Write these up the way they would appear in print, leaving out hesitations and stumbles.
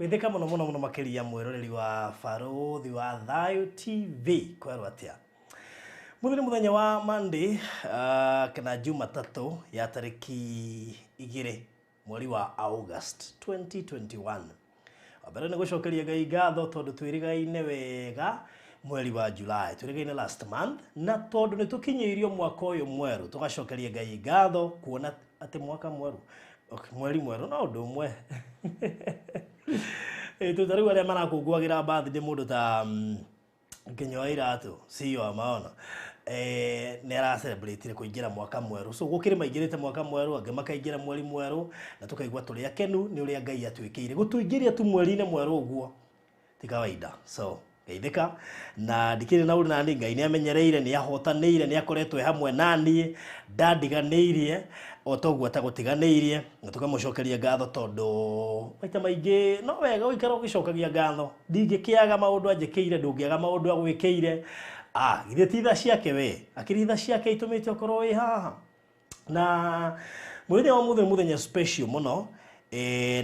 Gwĩthĩka mũno mũno mũno makĩria mwĩroreri wa Barũthi wa Thayũ TV kwerwo atĩa. Mũthĩ nĩ mũthenya wa Monday, kana Jumatatũ ya tarĩki 2 mweri wa August 2021. Wa mbere nĩ gũcokeria Ngai ngatho tondũ twĩrĩgaine wega mweri wa July, twĩrĩgaine last month, na tondũ nĩ tũkinyĩirio mwaka ũyũ mwerũ, tũgacokeria Ngai ngatho kuona atĩ mwaka mwerũ, okay, mweri mwerũ no ũndũ ũmwe. Ta rĩu arĩa marakũngũagĩra birthday mũndũ ta Nginya iratũ CEO wa Maono nĩ aracelebrate kũingĩra mwaka mwerũ, so gũkĩrĩ maingĩrĩte mwaka mwerũ, angĩ makaingĩra mweri mwerũ, na tũkaigua tũrĩ akenu nĩ ũrĩa Ngai atwĩkĩire gũtũingĩria tu mweri-inĩ mwerũ ũguo ti kawaida. So geithĩka na ndikĩrĩ na ũru nani, Ngai nĩ amenyereire, nĩ ahotanĩire, nĩ akoretwo e hamwe naniĩ, ndandiganĩirie o toguo atagũtiganĩirie, na tũkamũcokeria ngatho tondũ maita maingĩ no wega gũikara ũgĩcokagia ngatho. Ndingĩkĩaga maũndũ anjĩkĩire, ndũngĩaga maũndũ agwĩkĩire. Githĩ ti tha ciake we, akĩrĩ tha ciake itũmĩte ũkorwo wĩ haha. Na mũthenya wa mũthĩ nĩ mũthenya special mũno,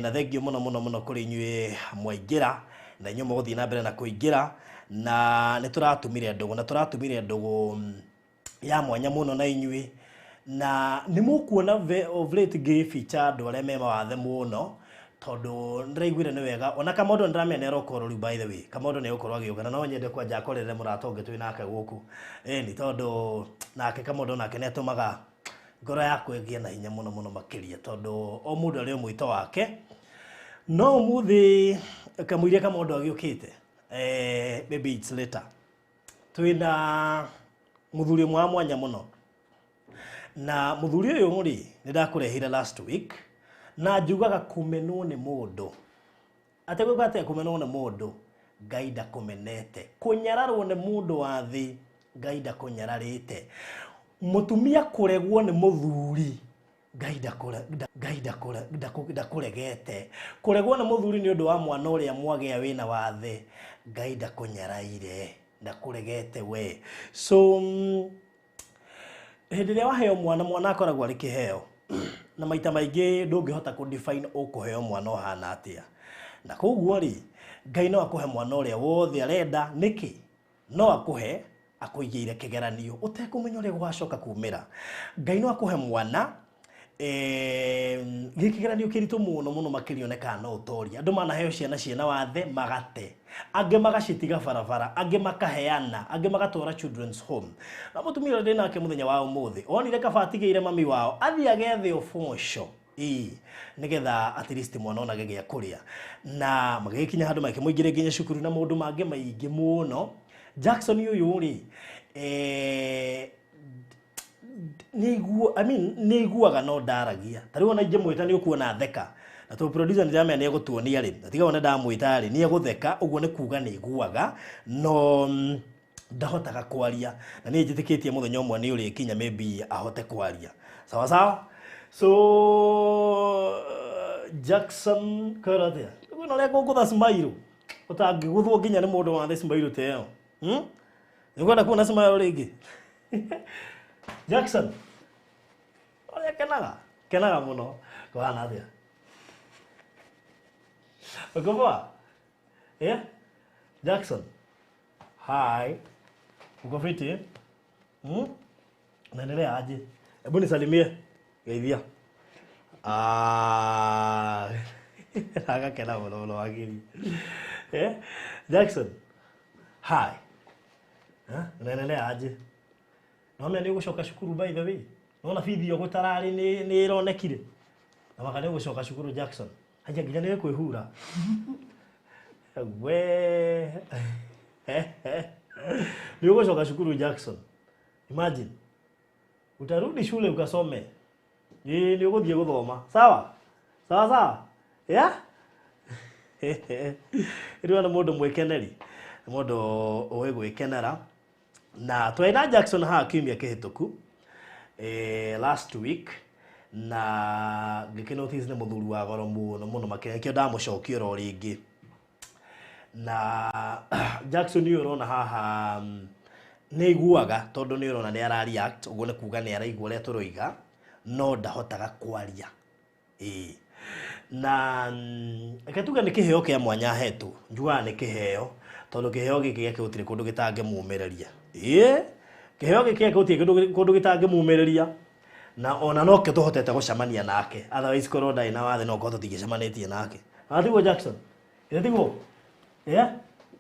na thengio mũno mũno mũno kũrĩ inyuĩ mwaingĩra, na inyuĩ mũgũthiĩ na mbere na kũingĩra, na nĩ tũratumire ndũgũ, na tũratumire ndũgũ ya mwanya mũno na inyuĩ, na nĩ mũkuona of late ngĩficha andũ arĩa me mawathe mũno, tondũ nĩndĩraiguire nĩ wega ona Kamondo nĩndĩramenya nĩ aroka rĩu. By the way, Kamondo nĩ egũkorwo agĩũka, na no nyende kwanja akorere mũrata ũngĩ twĩ nake gũkũ, ĩni tondũ nake Kamondo nake nĩ atũmaga ngoro yakwa ĩgĩe na hinya mũno mũno makĩria, tondũ o mũndũ arĩ o mwĩto wake. No ũmũthĩ kamũiria Kamondo agĩũkĩte, maybe it's later, twĩna mũthuri ũmwe wa mwanya mũno, na mũthuri ũyũ rĩ nĩ ndakũreheire last week, na njugaga kũmenwo nĩ mũndũ atĩ gwĩka atĩa, kũmenwo nĩ mũndũ Ngai ndakũmenete, kũnyararwo nĩ mũndũ wa thĩ Ngai ndakũnyararĩte, mũtumia kũregwo nĩ mũthuri Ngai ndakũregete, kũregwo nĩ mũthuri nĩ ũndũ wa mwana ũrĩa mwagĩa wĩna wathe Ngai ndakũnyaraire, ndakũregete we. So hĩndĩ ĩrĩa waheo mwana, mwana akoragwo arĩ kĩheo, na maita maingĩ ndũngĩhota kũ define ũkũheo mwana ũhana atĩa, na koguo rĩ Ngai no akũhe mwana ũrĩa wothe arenda. Nĩkĩ no akũhe akũigĩire kĩgeranio ũtekũmenya ũrĩa gũgacoka kumĩra? Ngai no akũhe mwana gĩ kĩgeranio kĩritũ mũno mũno makĩria one kana no ũtorie. Andũ manaheo ciana ciĩna wathe magate, angĩ magacitiga barabara, angĩ makaheana, angĩ magatwara children's home. Na mũtumia ũrĩa ndĩ nake mũthenya wa ũmũthĩ onire kaba atigĩire mami wao athiĩ agethe ũboco, ĩĩ, nĩgetha at least mwana onage gĩa kũrĩa, na magĩgĩkinya handũ makĩmũingĩria nginya cukuru na maũndũ mangĩ maingĩ mũno. Jackson ũyũ rĩ, I mean, nĩ aiguaga no ndaragia. Ta rĩu ona ingĩmwĩta nĩ ũkuona theka, na tondũ producer nĩ ndĩramenya nĩ egũtuonia rĩ, na tiga one ndamwĩta rĩ nĩ egũtheka, ũguo nĩ kuga nĩ aiguaga no ndahotaga kwaria, na niĩ njĩtĩkĩtie mũthenya ũmwe nĩ ũrĩkinya maybe ahote kwaria. Sawa sawa. So Jackson, kwĩra atĩa kwĩna ũrĩa ngũngũtha smile ũtangĩgũthwo nginya nĩ mũndũ wa thĩ, smile ta ĩyo, Nĩ ũkwenda kuona smile rĩngĩ? Jackson ũrĩa kenaga kenaga mũno, kũhana atĩa? Uko poa? Yeah? Jackson, hi, uko fiti? Hmm? Unaendelea aje? Hebu nisalimie. Geithia. Ah, agakena mũno mũno makĩria. Eh? Jackson, hi. Eh? Unaendelea aje? Nĩwamenya nĩ ũgũcoka cukuru, by the way? Nona bithi ĩyo gũtararĩ nĩ ĩronekire. Na maka nĩ ũgũcoka cukuru, Jackson. Haya, nginya nĩ kwĩhura. We. Nĩ ũgũcoka cukuru, Jackson. Imagine. Utarudi shule ukasome. Ĩĩ, nĩ ũgũthiĩ gũthoma. Sawa? Sawa sawa? Yeah? Rĩu nĩ mũndũ mwĩkeneri. Nĩ mũndũ ũĩ gwĩkenera. Na twarĩ na Jackson haha kiumia kĩhĩtũku, last week, na ngĩkĩ notice nĩ mũthuri wa goro mũno mũno makĩria, nĩkĩo ndamũcokia oro rĩngĩ. Na Jackson ũyũ ũrona haha, nĩ aiguaga, tondũ nĩ ũrona nĩ ara react, ũguo nĩ kuga nĩ araigua ũrĩa tũroiga, no ndahotaga kwaria. Ĩĩ. Na reke tuge nĩ kĩheo kĩa mwanya ahetwo. Njugaga nĩ kĩheo tondũ kĩheo gĩkĩ gĩake gũtirĩ kũndũ gĩtangĩmumĩrĩria. Ĩĩ, kĩheo gĩkĩ gĩake gũtirĩ kũndũ gĩtangĩmumĩrĩria, na ona nokĩo tũhotete gũcemania nake. Otherwise korwo ndarĩ na wathe no korwo tũtingĩcemanĩtie nake. Na tiguo Jackson? Ĩĩ tiguo? Ĩĩ,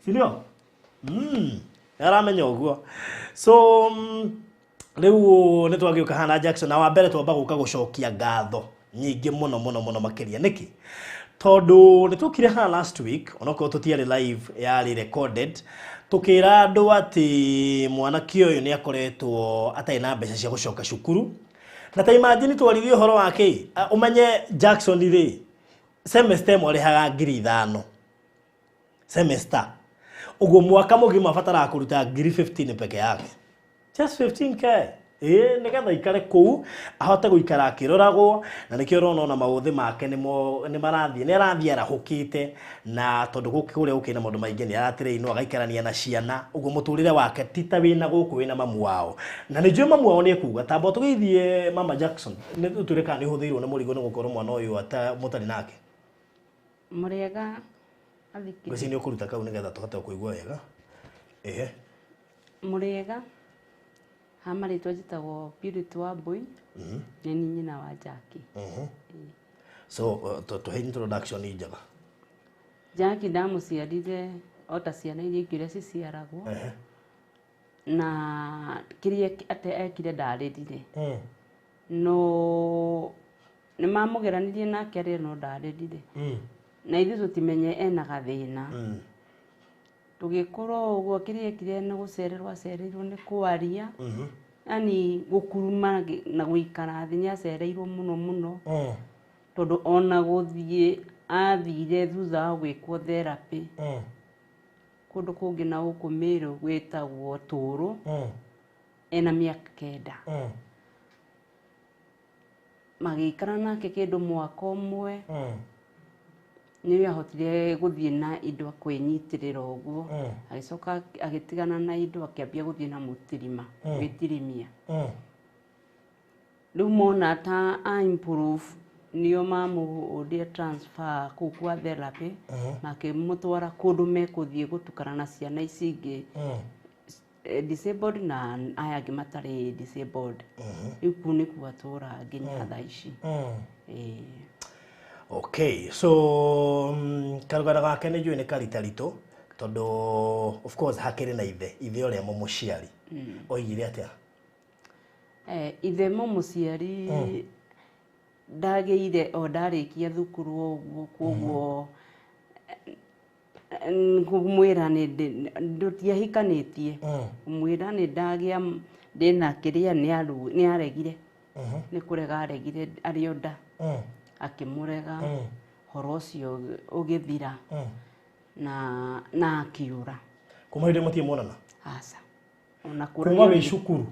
si ndio? Aramenya ũguo. So rĩu nĩ twagĩũka haha na Jackson, na wa mbere twamba gũka gũcokia ngatho nyingĩ mũno mũno mũno makĩria. Nĩkĩ? Tondũ nĩ tũkire haha last week, onokorwo tũtiarĩ live, yarĩ recorded, tũkĩra andũ atĩ mwanake ũyũ nĩ akoretwo atarĩ na mbeca cia gũcoka cukuru. Na ta imagine twaririe ũhoro wa kĩ, ũmenye Jackson rĩ, semester ĩmwe arĩhaga 5,000 semester, ũguo mwaka mũgima abataraga kũruta 15,000 peke yake, just 15K. Ĩĩ, nĩgetha ikare kũu ahote gũikara akĩroragwo, na nĩkĩo ũrona ona maũthĩ make nĩmo nĩ marathiĩ, nĩ arathiĩ arahũkĩte, na tondũ gũkũ kũrĩa gũkĩrĩ na maũndũ maingĩ, nĩ aratĩrĩinwo agaikarania na ciana ũguo mũtũrĩre wake ti ta wĩna gũkũ wĩna mamu wao. Na nĩ njũĩ mamu wao nĩ ekuga tamba tũgeithie mama Jackson, nĩ tũtwĩre kana nĩ ũhũthĩirwo nĩ mũrigo nĩ gũkorwo mwana ũyũ mũtarĩ nake. Mũrĩega athikĩrĩria. Ngwĩciria nĩ ũkũruta kau nĩgetha tũhote kũigua wega. Ehe. Mũrĩega. Ha marĩtwa njĩtagwo Purity Wambui. Nĩ niĩ nyina wa Jackie. So tũhe introduction njega. Jackie ndamũciarire o ta ciana iria ingĩ ũrĩa ciciaragwo. Na kĩrĩa ate ekire ndarĩrire. No nĩ mamũgeranirie nake arĩre no ndarĩrire. Na ithuĩ tũtimenye ena gathĩna. Tũgĩkũra o ũguo, kĩrĩa ekire nĩ gũcererwo acereirwo nĩ kwaria. Yani gũkuruma na gũikara thĩ nĩ acereirwo mũno mũno. Tondũ ona gũthiĩ athire thutha wa gwĩkwo therapy. Kũndũ kũngĩ na gũkũ Meru gwĩtagwo Tũrũ. Ena mĩaka 9. Magĩikara nake kĩndũ mwaka ũmwe. Nĩ ahotire gũthiĩ na indo kwĩnyitĩrĩra ũguo. Agĩcoka agĩtigana na indo akĩambia gũthiĩ na mũtirima, gwĩtirimia. Rĩu mona ta a improve nĩo mamũhũrire transfer kũu kwa therapy, makĩmũtwara kũndũ mekũthiĩ gũtukana na ciana ici ingĩ disabled na aya angĩ matarĩ disabled. Rĩu kũu nĩkuo atũraga nginya thaa ici. Ĩĩ. Okay, so karũgano gake nĩ njũĩ nĩ karitaritũ tondũ of course hakĩrĩ na ithe, ithe ũrĩa mũmũciari. Oigire atĩa? Ithe mũmũciari ndagĩire o ndarĩkia thukuru ũguo, koguo ngũmwĩra nĩ tũtiahikanĩtie, ngũmwĩra nĩ ndagĩa ndĩna kĩrĩa nĩ aregire, nĩ kũrega aregire arĩ o nda, akĩmũrega, ũhoro ũcio ũgĩthira na akĩũra. Kuma hĩndĩ mũtirĩ muonana? Aca. Ona Kuma wĩ cukuru?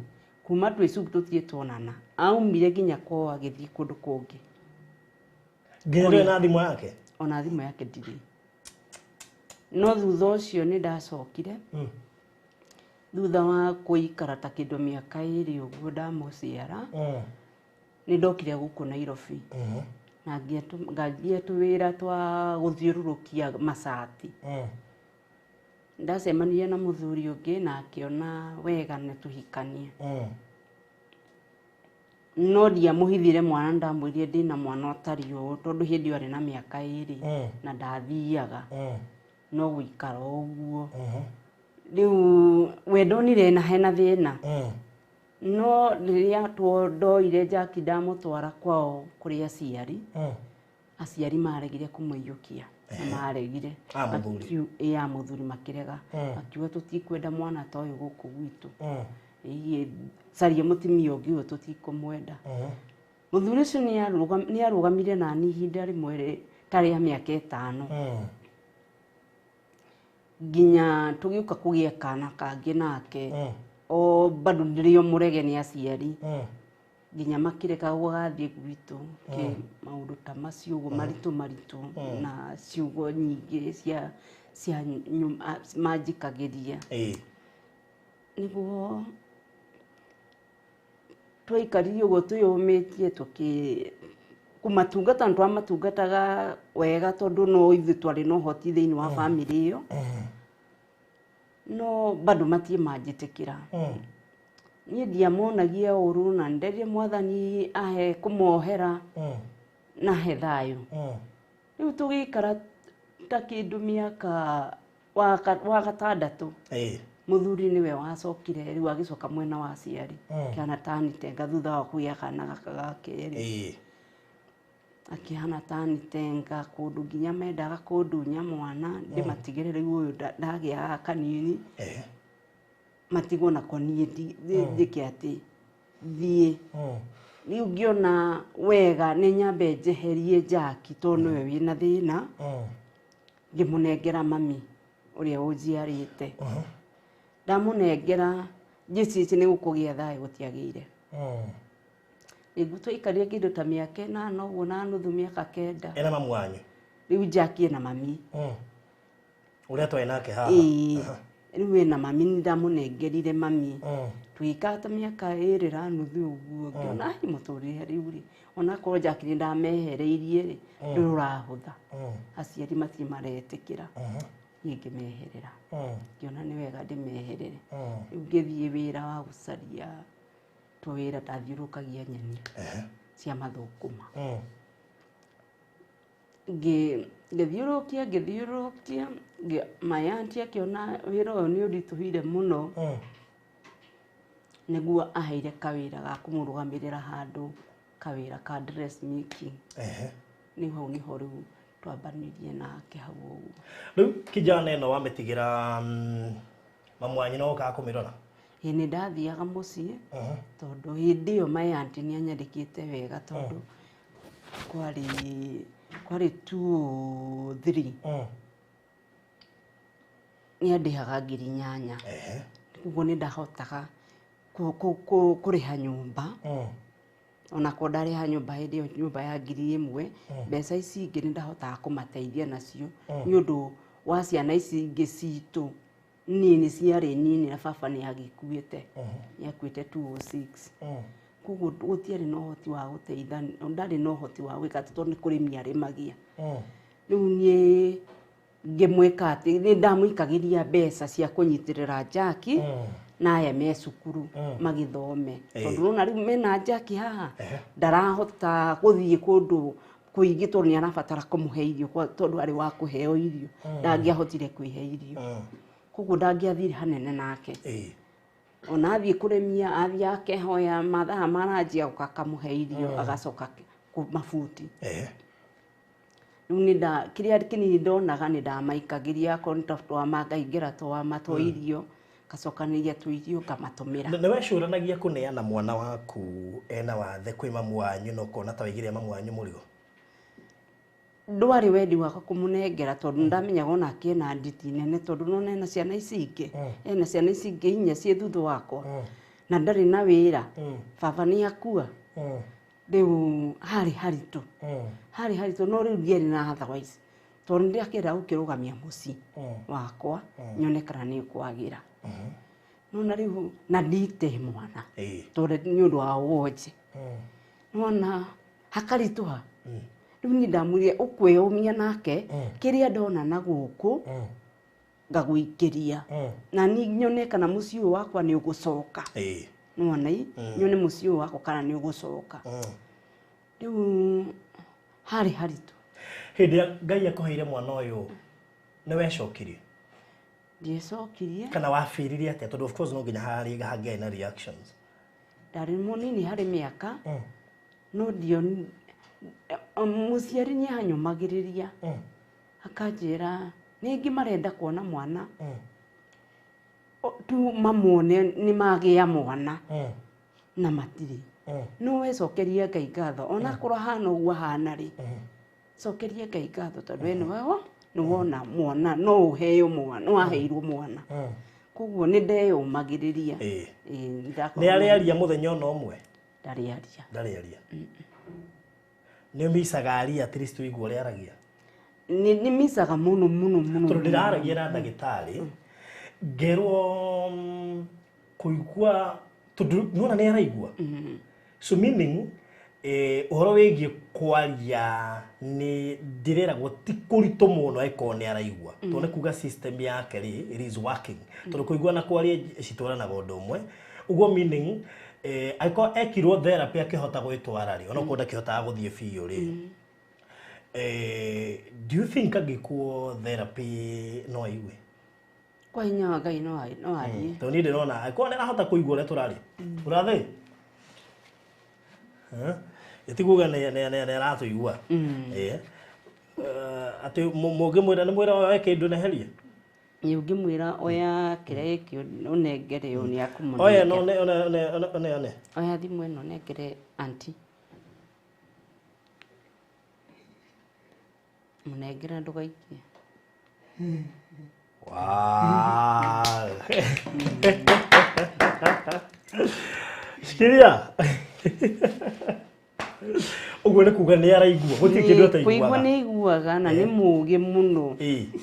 Kuma twĩ cukuru tũtirĩ tuonana. Aumire nginya kwao agĩthiĩ kũndũ kũngĩ. Nginya ndũrĩ na thimũ yake? Ona thimũ yake ndirĩ. No thutha ũcio nĩ ndacokire. Thutha wa kũikara ta kĩndũ mĩaka 2 ũguo ndamũciara, nĩ ndokire gũkũ Nairobi. Na ngĩambia tũwĩra twa gũthiũrũrũkia macati. Ndacemanirie na mũthuri ũngĩ na akĩona wega nĩ tũhikanie. No ndiamũhithire mwana, ndamwĩrire ndĩna mwana ũtariĩ ũũ tondũ hĩndĩ ĩyo arĩ na mĩaka 2 na ndathiaga. No gũikara ũguo. Rĩu we ndonire na hena thĩna. No rĩrĩa ndoire Jackie ndamũtwara kwao kũrĩ aciari, aciari maregire kũmũiyũkia. Maregire. A mũthuri. Ĩ, a mũthuri makĩrega. Makiuga tũtikwenda mwana ta ũyũ gũkũ gwitũ. Ĩĩ, caria mũtumia ũngĩ ũyũ tũtikũmwenda. Mũthuri ũcio nĩ arũgamire nani ihinda rĩmwe ta rĩa mĩaka 5. Nginya tũgĩũka kũgĩa kana kangĩ nake. O bado ndĩrĩ o mũrege nĩ aciari. Nginya makĩreka gũgathiĩ gwitũ. Maũndũ ta macio ũguo maritũ maritũ na ciugo nyingĩ cia manjikagĩria. Nĩguo twaikarire ũguo twĩyũmĩtie Kũmatungata nĩ twamatungataga wega tondũ no ithuĩ twarĩ na ũhoti thĩinĩ wa bamĩrĩ ĩyo, no bado matirĩ manjĩtĩkĩra. Niĩ ndiamonagia ũru na ndenderie Mwathani ahe kũmohera na he thayũ. Rĩu tũgĩikara ta kĩndũ mĩaka wa gatandatũ, mũthuri nĩwe wacokire rĩu agĩcoka mwena wa aciari, kĩhana tanitenga thutha wa kũgĩa kana gaka ga kerĩ. Akĩhana tanitenga kũndũ nginya mendaga kũndunya mwana ndĩmatigĩre rĩu ũyũ ndagĩa kanini matigwo nako niĩ njĩke atĩ thiĩ. Rĩu ngĩona wega nĩ nyambe njeherie Jackie tondũ nĩwe wĩna thĩna, ngĩmũnengera mami ũrĩa ũnjiarĩte. Ndamũnengera njĩcici nĩ gũkũgĩa thayũ gũtiagĩire. Nĩguo twaikarire kĩndũ ta mĩaka 8 ũguo na nuthu, mĩaka 9. Ena mamu wanyu? Rĩu Jackie ena mami. Ũrĩa twarĩ nake haha? Ĩĩ. Rĩu ena mami, nĩ ndamũnengerire mami. Tũgĩikara ta mĩaka 2 na nuthu ũguo, ngĩona ai mũtũrĩre rĩu rĩ, onakorwo Jackie nĩ ndamehereirie rĩ, ndũrĩ ũrahũtha. Aciari matirĩ maretĩkĩra. Niĩ ngĩmeherera. Ngĩona nĩ wega ndĩmeherere. Rĩu ngĩthiĩ wĩra wa gũcaria tũwĩra, ndathiũrũrũkagia nyeni cia mathũkũma. Ngĩthiũrũrũkia my auntie akĩona wĩra ũyũ nĩ ũritũhire mũno, nĩguo aheire kawĩra ga kũmũrũgamĩrĩra handũ, kawĩra ka dressmaking. Nĩho hau nĩho rĩu twambanirie nake hau ũguo. Rĩu kijana ĩno wamĩtigĩra mamu wanyu no ũkaga kũmĩrora? Ĩĩ, nĩ ndathiaga mũciĩ tondũ hĩndĩ ĩyo my auntie nĩ anyandĩkĩte wega tondũ kwarĩ 203 nĩ andĩhaga 8,000. Koguo nĩ ndahotaga kũrĩha nyũmba. Onakorwo ndarĩha nyũmba hĩndĩ ĩyo nyũmba ya 1,000, mbeca ici ingĩ nĩ ndahotaga kũmateithia nacio nĩ ũndũ wa ciana ici ingĩ citũ nini ciarĩ nini na baba nĩ agĩkuĩte, nĩ akuĩte 206. Koguo gũtiarĩ na ũhoti wa gũteitha, ndarĩ na ũhoti wa gwĩka atĩ tondũ nĩ kũrĩmia arĩmagia. Rĩu niĩ ngĩmwĩka atĩ nĩ ndamũikagĩria mbeca cia kũnyitĩrĩra Jackie na aya me cukuru magĩthome, tondũ nona rĩu mena Jackie haha ndarahota gũthiĩ kũndũ kũingĩ tondũ nĩ arabatara kũmũhe irio, tondũ arĩ wa kũheo irio, ndangĩahotire kwĩhe irio. Koguo ndangĩathire hanene nake. Ona athiĩ kũrĩmia, athiĩ akehoya mathaa maranjia gũka akamũhe irio, agacoka mabuti. Rĩu nĩ nda kĩrĩa kĩnini ndonaga nĩ ndamaikagĩria, akorwo nĩ ta twama ngaingĩra twama twa irio, ngacokanĩria tũirio ngamatũmĩra. Nĩ wecũranagia kũneana mwana waku ena wathe kwĩ mamu wanyu na ũkona ta waigĩrĩra mamu wanyu mũrigo? Ndwarĩ wendi wakwa kũmũnengera tondũ ndamenyaga onake ena nditi nene, tondũ nona ena ciana ici ingĩ, ena ciana ici ingĩ 4 ciĩ thutha wakwa na ndarĩ na wĩra, baba nĩ akua. Rĩu harĩ haritũ, harĩ haritũ, no rĩu ndiarĩ na otherwise tondũ nĩ ndakĩenda gũkĩrũgamia mũciĩ wakwa nyone kana nĩ ũkwagĩra. Nona rĩu na ndite mwana tondũ nĩ ũndũ wa wonje, nona hakaritũha. Rĩu niĩ ndamwĩrire ũkwĩyũmia nake, kĩrĩa ndona na gũkũ ngagũikĩria na niĩ nyone kana mũciĩ ũyũ wakwa nĩ ũgũcoka. Nĩwona ĩ, nyone mũciĩ ũyũ wakwa kana nĩ ũgũcoka. Rĩu harĩ haritũ. Hĩndĩ ĩrĩa Ngai akũheire mwana ũyũ nĩ wecokirie? Ndiecokirie. Kana wabiririe atĩa? Tondũ of course no nginya harĩ hangĩarĩ na reactions. Ndarĩ mũnini harĩ mĩaka, no mũciari nĩ anyũmagĩrĩria akanjĩra ningĩ marenda kuona mwana tu mamuone nĩ magĩa mwana na matirĩ. No wecokerie Ngai ngatho onakorwo hana ũguo ahana rĩ, cokerie Ngai ngatho tondũ we nĩwe nĩ wona mwana, no ũheo mwana, no waheirwo mwana. Koguo nĩ ndeyũmagĩrĩria. Nĩ arĩaria mũthenya ona ũmwe? Ndarĩaria. Ndarĩaria. Nĩ ũmicaga aria at least ũigue ũrĩa aragia? Nĩ micaga mũno mũno mũno. Tondũ ndĩraragia na ndagĩtarĩ ngerwo kũigua, tondũ nĩwona nĩ araigua. So meaning Ũhoro wĩgiĩ kwaria nĩ ndĩreragwo ti kũritũ mũno angĩkorwo nĩ araigua, tondũ nĩ kuga system yake rĩ, it is working, tondũ kũigua na kwaria citwaranaga ũndũ ũmwe ũguo, meaning angĩkorwo ekirwo therapy akĩhota gwĩtwara rĩ, onokorwo ndakĩhotaga gũthiĩ biũ rĩ, do you think angĩkwo therapy no aigue? Kwa hinya wa Ngai no arie. Tondũ niĩ ndĩrona angĩkorwo nĩ arahota kũigua ũrĩa tũraria ũrathĩ ĩtikuga nĩ aratũigua. Atĩ mũngĩmwĩra nĩ mwĩra oe kĩndũ neherie. Nĩ ũngĩmwĩra oya kĩrĩa gĩkĩ ũnengere ũyũ, nĩ Oya no akũmũnengera. One one one one one one. Oya thimũ ĩno nengere anti, mũnengere, ndũgaikie. Wow. Shikilia. Ũguo nĩ kuga nĩ araigua, gũtirĩ kĩndũ Kũigua ataiguaga. Nĩ aiguaga na nĩ mũũgĩ mũno,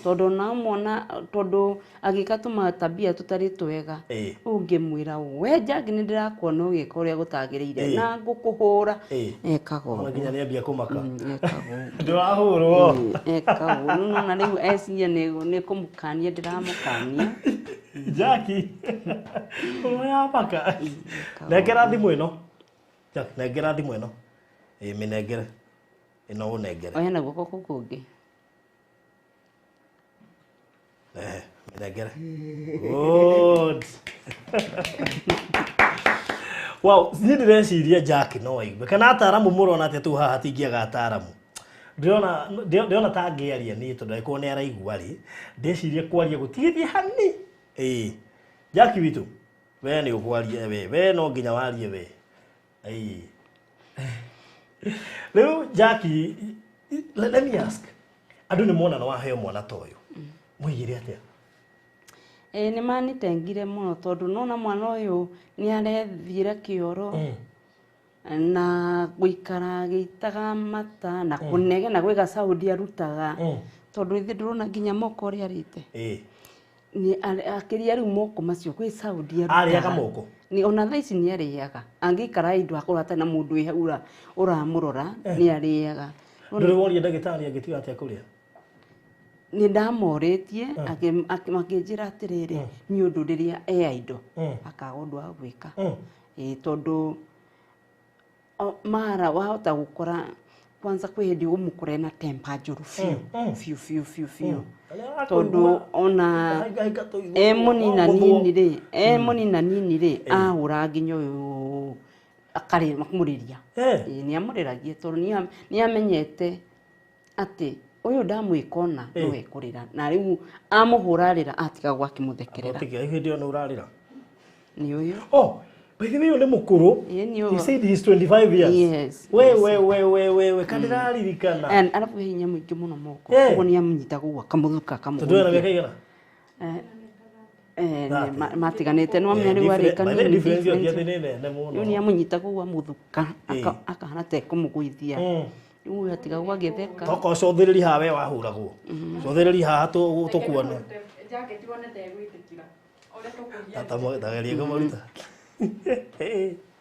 tondũ namwona, tondũ agĩka tũmatabia tũtarĩ twega, ũngĩmwĩra, "We Jagi, nĩ ndĩrakuona ũgĩka ũrĩa gũtagĩrĩire na ngũkũhũra," ekaga Ona ũguo. nginya nĩ ambia kũmaka. Ekaga ũguo. Ndĩrahũrwo. Ekaga ũguo. Rĩu nona rĩu eciria nĩ kũmũkania ndĩramũkania. Jackie. Ũrĩa maka. Nengera thimũ ĩno. Jack, nengera thimũ ĩno. Mĩnengere. Ĩno ũnengere. Oya na guoko kũu kũngĩ. Mĩnengere. Good. Wow, niĩ ndĩreciria Jack no aigue. Kana ataaramu mũrona atĩa tu haha tingĩaga ataaramu. Ndĩrona ta angĩaria niĩ, tondũ angĩkorwo nĩ araigua rĩ, ndĩciria kwaria gũtigithie hani. Jack witũ, we nĩ ũkwaria we, we no nginya warie we. Rĩu Jackie, let me ask. Andũ nĩ mona nĩ waheo mwana ta ũyũ. Mwaigire atĩa? Ĩ, nĩ manitengire mũno, tondũ nona mwana ũyũ nĩ arethiĩra kĩoro na gũikara agĩitaga mata na kũnegena gwĩ gacaũndi arutaga, tondũ ithe ndũrona nginya moko ũrĩa arĩte. Nĩ akĩria rĩu moko macio gwĩ caũndi arutaga. Arĩaga moko? Nĩ ona thaa ici nĩ arĩaga, angĩikara indo akorwo atarĩ na mũndũ wĩ hau ũramũrora, nĩ arĩaga. Ndũrĩ woria ndagĩtarĩ angĩtiga atĩa kũrĩa? Nĩ ndamorĩtie, makĩnjĩra atĩrĩrĩ, nĩ ũndũ rĩrĩa e indo akaga ũndũ wa gwĩka. Ĩ, tondũ mara wahota gũkora kwanza kwĩ hĩndĩ ũmũkore na temper njũru biũ biũ biũ biũ biũ, tondũ ona e mũnina nini rĩ, e mũnina nini rĩ, ahũra nginya ũyũ akarĩ akamũrĩria. Ĩ, nĩ amũrĩragia tondũ nĩ amenyete atĩ ũyũ ndamwĩka ona no ekũrĩra, na rĩu amũhũra rĩra atigagwo akĩmũthekerera. Hĩndĩ ĩyo nĩ ũrarĩra. Nĩ ũyũ. Oh, by the way, ũyũ nĩ mũkũrũ. Ĩ, nĩ ũyũ. He said he's 25 years. Yes. We we we we we we kandiraririkanana. And arabu he hinya mũingĩ mũno moko. Ũguo nĩ amũnyitaga ũguo akamũthuka. Tondũ ena mĩaka Akamũgũithia. igana? Matiganĩte no amenya rĩu arĩ kanini. Difference ĩyo ti atĩ nĩ nene mũno. Rĩu nĩ amũnyitaga ũguo amũthuka, akahana ta ekũmũgũithia, rĩu ũyũ atigagwo agĩtheka. Tokorwo cũthĩrĩri haha, we wahũragwo. Cũthĩrĩri haha tũkuone. Jacket wone ndegwĩtĩkĩra ũrĩa tũkũhiana. Tagerie kũmaruta.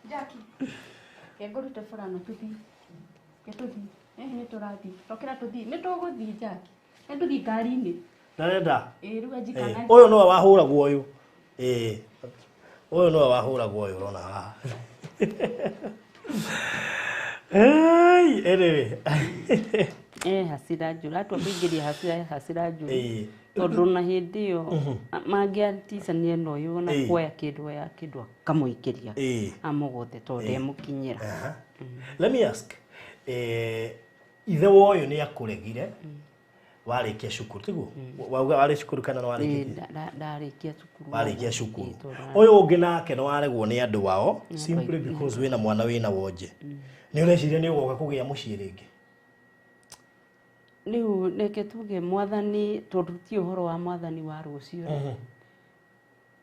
Jackie, ke ngũrute burana tũthiĩ, ke tũthiĩ. Nĩ tũrathiĩ, tokĩra tũthiĩ, nĩ tũgũthiĩ Jackie, nĩ tũthiĩ ngari-inĩ. Ndarenda. Ĩ, rĩu anjikana. Ũyũ nĩwe wahũragwo ũyũ. Ĩĩ. Ũyũ nĩwe wahũragwo ũyũ ũrona haha. Hey, anyway. Hasira njũru, atua kũingĩria hasira, hasira njũru. Tondũ na hĩndĩ ĩyo mangĩaticania na ũyũ na kuoya kĩndũ, oya kĩndũ akamũikĩria, amũgũthe tondũ ndemũkinyĩra. Aha. Let me ask. Ithe wa ũyũ nĩ akũregire warĩkia cukuru, tiguo? Wauga warĩ cukuru kana nĩ warĩkĩtie? Ndarĩkia cukuru. Warĩkia cukuru. Ĩ, tondũ Ũyũ ũngĩ nake nĩ waregwo nĩ andũ ao simply because wĩna mwana wĩna wonje. Nĩ ũreciria nĩ ũgoka kũgĩa mũciĩ rĩngĩ? Rĩu reke tuge Mwathani, tondũ ti ũhoro wa Mwathani wa rũciũ rĩ.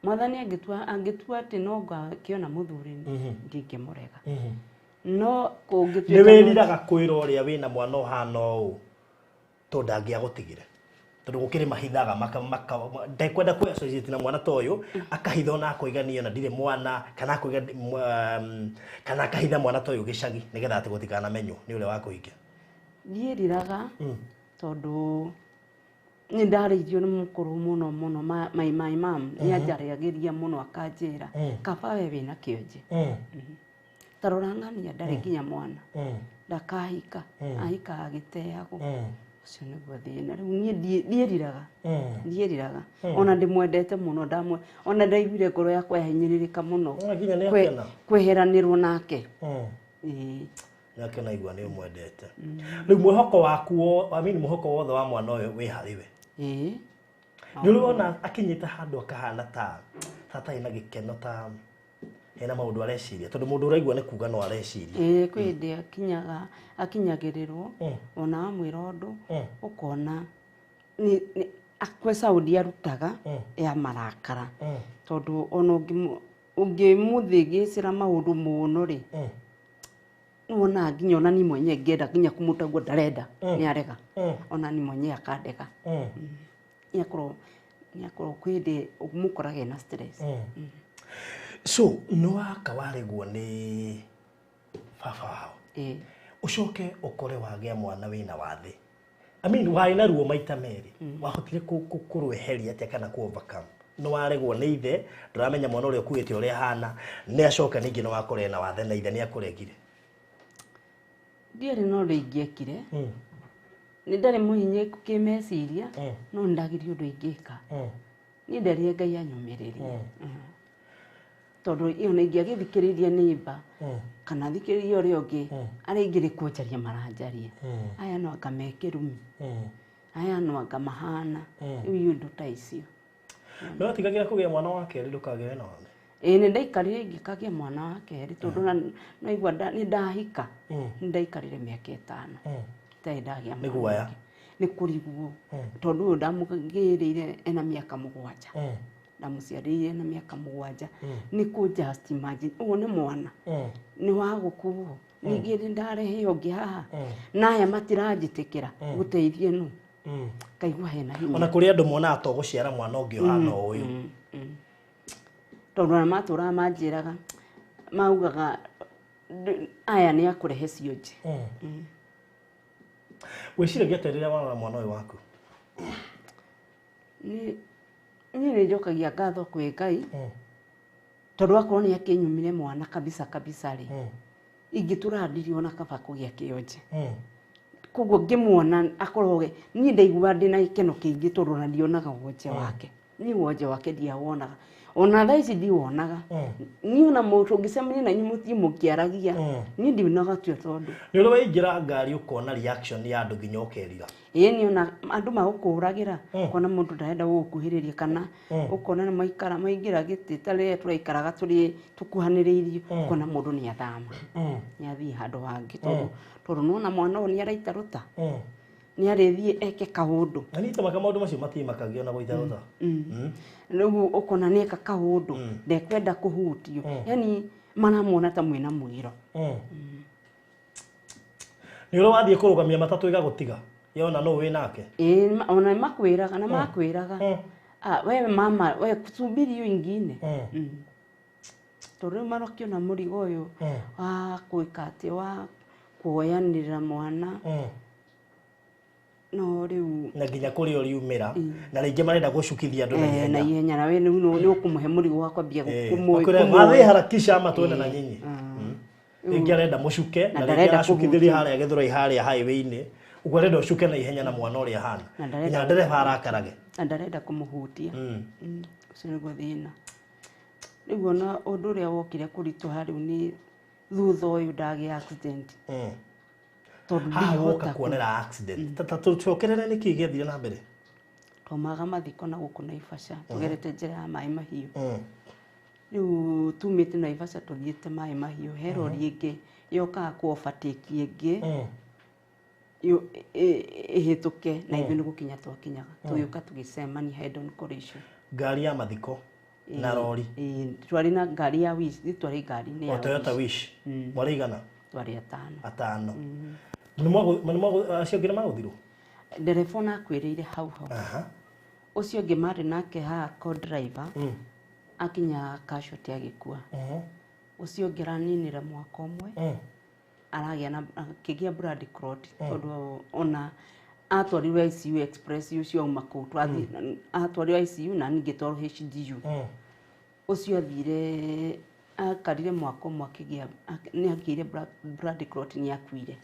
Mwathani angĩtua atĩ no ngakĩona mũthuri, ndingĩmũrega, no kũngĩtuĩka Nĩ wĩriraga kwĩra ũrĩa wĩna mwana ũhana ũũ tondũ ndangĩagũtigire? Tondũ gũkĩrĩ mahithaga ndekwenda kwĩ associate na mwana ta ũyũ akahitha ona akoiga niĩ ona ndirĩ mwana kana akoiga kana akahitha mwana ta ũyũ gĩcagi nĩgetha atĩ gũtikanamenywo nĩ ũrĩa wa kũhikia. Ndiĩriraga tondũ nĩ ndarĩirio nĩ mũkũrũ mũno mũno my mom nĩ anjaragĩria mũno akanjĩra kaba we wĩna kĩonje. Ta rora ng'ania ndarĩ nginya mwana ndakahika ahika agĩteagwo. Ũcio nĩguo thĩna rĩu niĩ ndiĩriraga ndiĩriraga ona ndĩmwendete mũno ona ndaiguire ngoro yakwa yahinyĩrĩrĩka mũno kweheranĩrwo nake. Nĩakena igua nĩ ũmwendete. Rĩu mwĩhoko waku I mean mwĩhoko wothe wa mwana ũyũ wĩ harĩ we. Nĩ ũrĩ wona akinyĩte handũ akahana ta atarĩ na gĩkeno ta hena maũndũ areciria tondũ mũndũ ũraigua nĩ kuga no areciria. Kwĩ hĩndĩ akinyagĩrĩrwo ona wamwĩra ũndũ ũkona kwĩ saũndi arutaga ya marakara tondũ ona ũngĩmũthĩgĩcĩra maũndũ mũno rĩ nĩwonaga nginya ona niĩ mwenyewe ngĩenda nginya kũmũtagua ndarenda nĩ arega ona niĩ mwenyewe akandega. Nĩakorwo kwĩ hĩndĩ ũmũkoraga ena stress. So nĩ waka waregwo nĩ baba wao. Ũcoke ũkore wagĩa mwana wĩna wathe. I mean warĩ na ruo maita merĩ. Wahotire kũrweheria atĩa kana kũ overcome? Nĩ waregwo nĩ ithe, ndũramenya mwana ũrĩa ũkuĩte ũrĩa ahana, nĩ acoka ningĩ nĩ wakora ena wathe na ithe nĩ akũregire. Ndiarĩ na ũndũ ingĩekire. Nĩ ndarĩ mũhinyĩku kĩmeciria no nĩ ndagirie ũndũ ingĩka. Niĩ nderire Ngai anyũmĩrĩrie. Tondũ ona ingĩagĩthikĩrĩria neighbor kana thikĩrĩrie ũrĩa ũngĩ arĩa aingĩ nĩ kũnjaria maranjaria. Aya no anga me kĩrumi. Aya no anga mahana. Rĩu indo ta icio. No watigagĩra kũgĩa mwana wa kerĩ ndũkagĩe na wathe? Ĩĩ nĩ ndaikarire ingĩkagĩa mwana wa kerĩ tondũ naigua nĩ ndahika. Nĩ ndaikarire mĩaka 5. Itarĩ ndagĩa mwana. Nĩ guoya? Nĩ kũrigwo. Tondũ ũyũ ndamũgĩrĩire ena mĩaka 7. Ndamũciarĩire na mĩaka 7. Nĩ kũ just imagine ũyũ nĩ mwana. Nĩ wa gũkuo. Ningĩ nĩ ndarehe ũngĩ haha. Na aya matiranjĩtĩkĩra gũteithie nũ. Kaigua hena hinya. Ona kũrĩ andũ monaga to gũciara mwana ũngĩ ũhana ũyũ. Tondũ ona matũraga manjĩraga maugaga aya nĩ akũrehe cionje. Wĩciragia atĩa rĩrĩa warora mwana ũyũ waku? Niĩ nĩ njokagia ngatho kwĩ Ngai tondũ akorwo nĩ akĩnyumire mwana kabisa kabisa rĩ ingĩtũra ndiri ona kaba kũgĩa kĩonje. Koguo ngĩmuona akorwo niĩ ndaigua ndĩna gĩkeno kĩingĩ tondũ ona ndionaga wonje wake. Niĩ wonje wake ndiawonaga. Ona thaa ici ndiwonaga. Niĩ ona mũndũ ũngĩcemania na inyuĩ mũthiĩ mũkĩaragia niĩ ndionaga tuo tondũ nĩ ũrĩ waingĩra ngari ũkona reaction ya andũ nginya ũkerira. Ĩĩ niĩ ona andũ magũkũragĩra ũkona mũndũ ndarenda gũgũkuhĩrĩria kana ũkona nĩ maikara maingĩra gĩtĩ ta rĩrĩa tũraikaraga tũrĩ tũkuhanĩrĩirie ũkona mũndũ nĩ athama nĩ athiĩ handũ hangĩ tondũ nĩwona mwana ũyũ nĩ araita rũta nĩ arĩthiĩ eke kaũndũ. Na niĩ tamaka maũndũ macio matimakagio na gũita rũta. Rĩu ũkona nĩ eka kaũndũ ndekwenda kũhutio yani maramuona ta mwĩna mũgiro. Nĩ ũrĩ wathiĩ kũrũgamia matatũ ĩgagũtiga yona no wĩ nake? Ĩĩ ona makwĩraga na makwĩraga wewe mama we subiri hiyo ingine. Tondũ rĩu marakĩona mũrigo ũyũ wa gwĩka atĩ wa kuoyanĩrĩra mwana no rĩu na nginya kũrĩa ũriumĩra na rĩngĩ marenda gũcukithia andũ na ihenya na ihenya na we rĩu nĩ ũkũmũhe mũrigo wa kwambia kũmũhe harakisha ama twende na nyinyi. Rĩngĩ arenda mũcuke na rĩngĩ aracukithĩria harĩa Gĩthũrai harĩa highway-inĩ ũguo arenda ũcuke na ihenya na mwana ũrĩa ahana nginya ndereba arakarage na ndarenda kũmũhutia. Ũcio nĩguo thĩna. Rĩu ona ũndũ ũrĩa wokire kũritũha rĩu nĩ thutha ũyũ ndagĩa accident. Tondũ haha woka kuonera accident. Tũcokerere nĩkĩ gĩathire na mbere? Twaumaga mathiko na gũkũ Naivasha tũgerete njĩra ya Maĩ Mahiũ. Rĩu tumĩte Naivasha tũthiĩte Maĩ Mahiũ he rori ĩngĩ yokaga kũ overtake ĩngĩ ĩhĩtũke na ithuĩ nĩ gũkinya twakinyaga tũgĩũka tũgĩcemania head on collision. Ngari ya mathiko na rori? Twarĩ na ngari ya Wish, twarĩ ngari-inĩ ya Toyota Wish. Mwarĩ igana? Twarĩ atano. Atano. Acio angĩ nĩ magũthirwo? Ndereba ona akwĩrĩire hau hau. Aha. Ũcio ũngĩ marĩ nake haha co-driver akinya casualty agĩkua. Ũcio ũngĩ araninire mwaka ũmwe, aragĩa na akĩgĩa blood clot, tondũ ona atwarirwo ICU express, ũcio auma kũu twathiĩ atwarirwo ICU na niĩ ngĩtwarwo HDU. Ũcio athire akarire mwaka ũmwe akĩgĩa nĩ agĩire blood clot, nĩ akuire.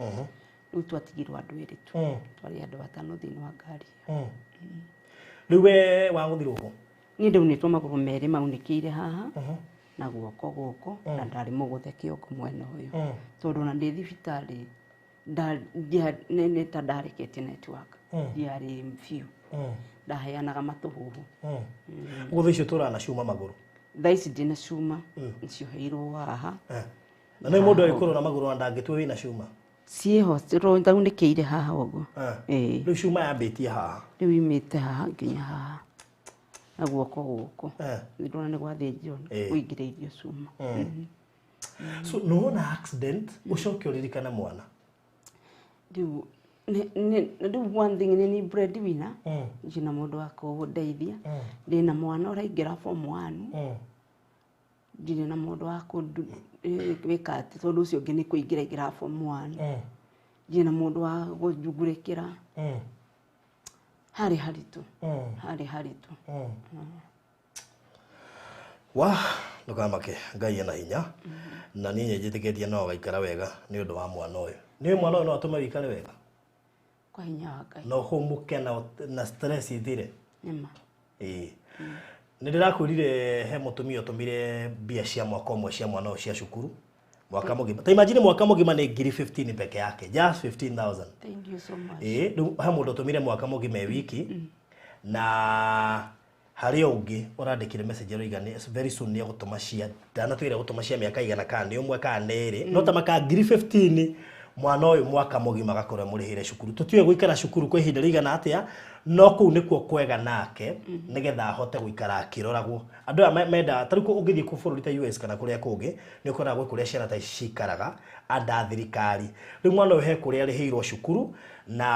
Rĩu twatigirwo andũ erĩ tu. Twarĩ andũ atano thĩinĩ wa ngari ĩyo. Rĩu we wagũthirwo kũ? Niĩ ndaunĩtwo magũrũ merĩ maunĩkĩire haha na guoko gũkũ, na ndarĩ mũgũthe kĩongo mwena ũyũ, tondũ ona ndĩ thibitarĩ nĩ ta ndareketie network, ndiarĩ biũ, ndaheanaga matũhũhũ. Ũguo thaa icio tũraga na cuma magũrũ? Thaa ici ndĩna cuma, cioheirwo haha. Na nĩ mũndũ agĩkorwo na magũrũ na ndangĩtua wĩna cuma? Ciĩho, ndaunĩkĩire haha ũguo. Ĩĩ. Rĩu cuma yambĩtie haha? Rĩu imĩte haha nginya haha na guoko gũkũ. Ndĩrona nĩ gwathĩnjwo, kũingĩrĩirio cuma. So nĩwona accident ũcoke ũririkane mwana. Rĩu rĩu one thing nĩ ni breadwinner, ndina mũndũ wa kũndeithia, ndĩna mwana ũraingĩra form 1, ndirĩ na mũndũ wa gwĩka atĩ, tondũ ũcio ũngĩ nĩ kũingĩra ingĩra form 1, ndirĩ na mũndũ wa gũnjugurĩkĩra. Harĩ haritũ, harĩ haritũ. Wa ndũkamake, Ngai ena hinya, na niĩ njĩtĩkĩtie no ũgaikara wega nĩ ũndũ wa mwana ũyũ. Nĩ mwana ũyũ no atũme wĩikare wega kwa hinya wa Ngai, na ũhũmũke na stress ithire. Nĩma. Ĩĩ, nĩ ndĩrakwĩrire he mũtumia ũtũmire mbia cia mwaka ũmwe cia mwana ũyũ cia cukuru mwaka mũgima. Ta imagine mwaka mũgima nĩ ngiri 15 peke yake, just 15,000. Thank you so much. Ĩĩ, rĩu he mũndũ ũtũmire mwaka mũgima e wiki, na harĩ o ũngĩ ũrandĩkire message aroiga nĩ very soon nĩ egũtũma cia, ndanatwĩra gũtũma cia mĩaka igana kana nĩ ũmwe kana nĩ ĩrĩ, no ta maka ngiri 15 mwana ũyũ mwaka mũgima agakorwo amũrĩhĩre cukuru. Tũtiũĩ gũikara cukuru kwa ihinda rĩigana atĩa, no kũu nĩkuo kwega nake nĩgetha ahote gũikara akĩroragwo. Andũ aya mendaga ta rĩu ũngĩthiĩ kũ bũrũri ta US kana kũrĩa kũngĩ, nĩ ũkoraga gwĩ kũrĩa ciana ta ici cikaraga anda thirikari. Rĩu mwana ũyũ he kũrĩa arĩhĩirwo cukuru na